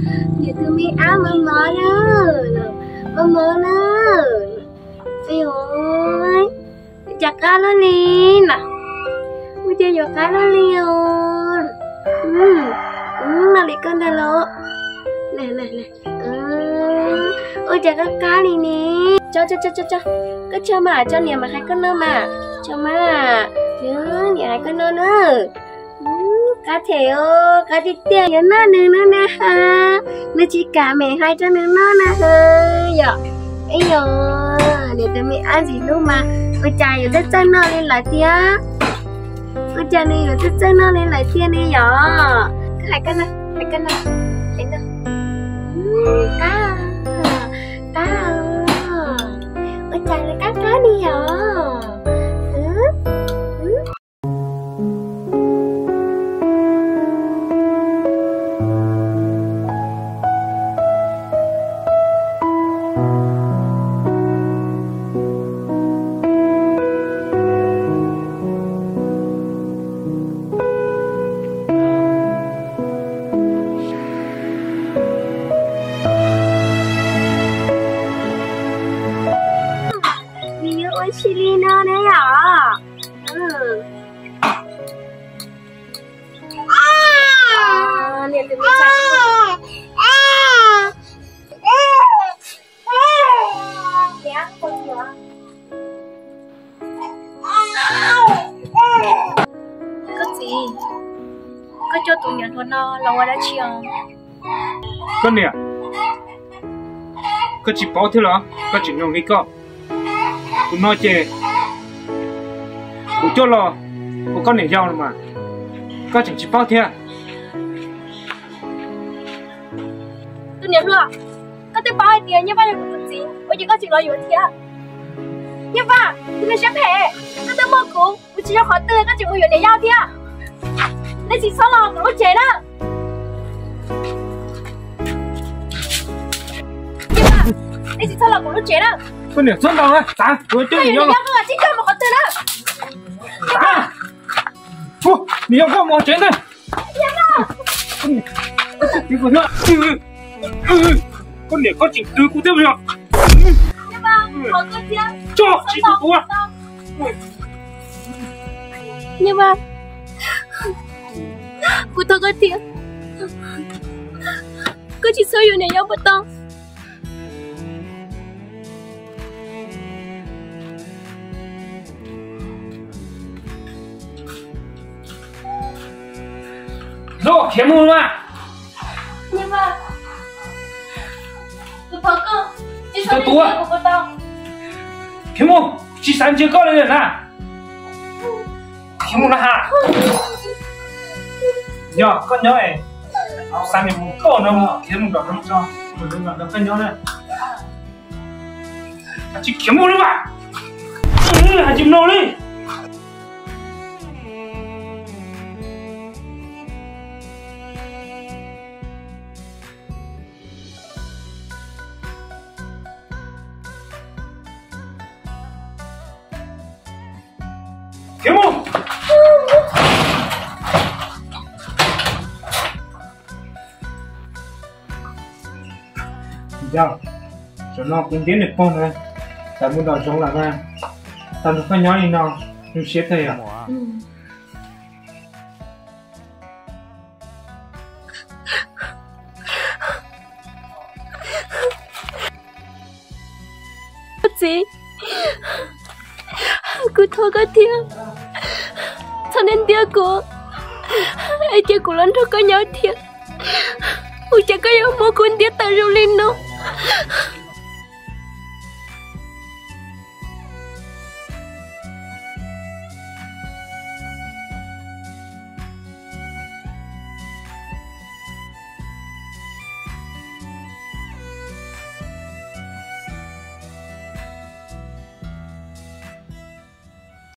Niam tus me ab mos mos na, mos mos na. Ua cas qab luaj li na? Ua cas yuav qab luaj li os? Noj li koj ntag los. Ua cas qab qab li ne? Tso tso tso tso, koj tso mas, tso niam mas hais koj noj mas. Tso mas, niam hais koj noj na. Qab them os, qab tiag tiag, yuav noj nws no na ha. Nws tsis kam mem hais rau nws noj na ha. Yom, ib yog niam tus me ab ntxim hlub mas ua cas yuav txawj txawj noj li lawm tiag. Ua cas nws yuav txawj txawj noj li lawm tiag ne yom? Koj hais koj noj, hais koj noj, hais noj. Qab, qab, ua cas nws qab qab li yom? Nws yuav ua tsis li no ne yom? Koj txiv, koj coj tus niam hluas no los ua dab tsi os? Koj niam, koj tsis paub thiab los koj tseem noog li koj? Tus no ces kuv coj los ua koj niam yau los mas koj tseem tsis paub thiab. Tus niam hluas, koj twb paub hais tias Nyiaj Vaj yog kuv tus txiv, ua cas koj tseem los yuav thiab? Nyiaj Vaj, tus niag siab phem, koj twb muaj kuv, kuv tsis yog qhov twg koj tseem mus yuav niam yau thiab. Nej tsis txhob los kuv lub tsev na. Nyiaj Vaj, nej tsis txhob los kuv lub tsev na. Koj niam txhob ntaus na, xav kuv coj niam yau los. Koj yuav niam yau koj tsis coj mus qhov twg na. Xav, niam yau koj mus tsev ntag. Koj niam koj tseem twv kuv thiab os. Tso tsis tu kuv. Nyiaj Vaj, kuv thov koj tias koj tsis txhob yuav niam yau puas tau? Los khiav mus mas. Tsis tau tuav. Khiav mus, tsis xav ntsia koj li lawm na. Khiav mus na ha. Yog koj nyob, xav niam mus koj no, khiav mus nram no tso, koj nyob na. Tsis khiav mus li mas, tsis mloog li. Khiav mus. Yog, zaum no kuv ntiab nws pog na, tawm mus nram zoov lawm na, tau nrog koj nyob li no, zoo siab kawg yom. Koj txiv, kuv thov koj thiab, txhob ntiab ntiab kuv, es cia kuv los nrog koj nyob thiab. Ua cas koj yuav muab kuv ntiab tawm zoo li no?